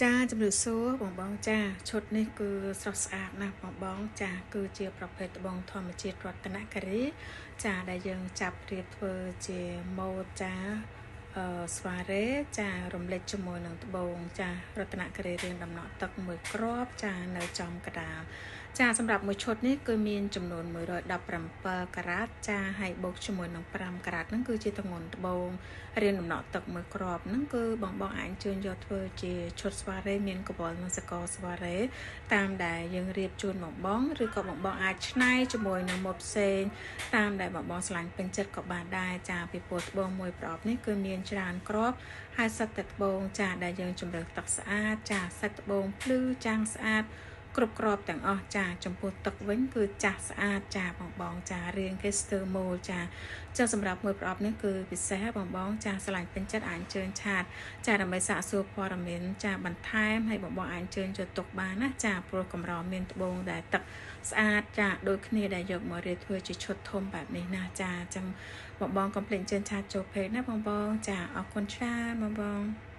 ចាជំរាបសួរបងបងចាឈុតនេះគឺស្រស់ស្អាតណាស់បងបងចាគឺជាប្រភេទត្បូងធម្មជាតិរតនគិរីចាដែលយើងចាប់រៀបធ្វើជាម៉ូតចាអឺស្វារ៉េចារំលេចជាមួយនឹងត្បូងចារតនគិរីរៀងដំណក់ទឹកមួយគ្រាប់ចានៅចំកដាលចាសម្រាប់មួយឈុតនេះគឺមានចំនួន117ការ៉ាត់ចាហើយបូកជាមួយនឹង5ការ៉ាត់ហ្នឹងគឺជាទម្ងន់ត្បូងរៀងដំណក់ទឹកមួយគ្រាប់ហ្នឹងគឺបងបងអាចអញ្ជើញយកធ្វើជាឈុតស្វារ៉េមានកវលនិងសកលស្វារ៉េតាមដែលយើងរៀបជូនបងបងឬក៏បងបងអាចឆ្នៃជាមួយនឹងម៉ូតផ្សេងតាមដែលបងបងឆ្លាញ់ពេញចិត្តក៏បានដែរចាពីព្រោះត្បូងមួយប្រអប់នេះគឺមានច្រើនគ្រាប់ហើយសិតតែត្បូងចាដែលយើងជំរើសទឹកស្អាតចាសិតត្បូងភ្លឺចាំងស្អាតគ្រប់គ្រាប់ទាំងអស់ចាចំពោះទឹកវិញគឺចាស់ស្អាតចាបងបងចារៀងគេស្ទើមូលចាចាសម្រាប់មួយប្រអប់នេះគឺពិសេសបងបងចាស្រឡាញ់ពេញចិត្តអាចអញ្ជើញឆាតចាដើម្បីសាកសួរព័ត៌មានចាបន្ថែមហើយបងបងអាចអញ្ជើញយកទុកបានណាចាព្រោះកម្រមានត្បូងដែលទឹកស្អាតចាដូចគ្នាដែលយកមករៀបធ្វើជាឈុតធំបែបនេះណាចាអញ្ចឹងបងបងកុំភ្លេចអញ្ជើញឆាតចូលពេកណាបងបងចាអរគុណច្រើនបងបង។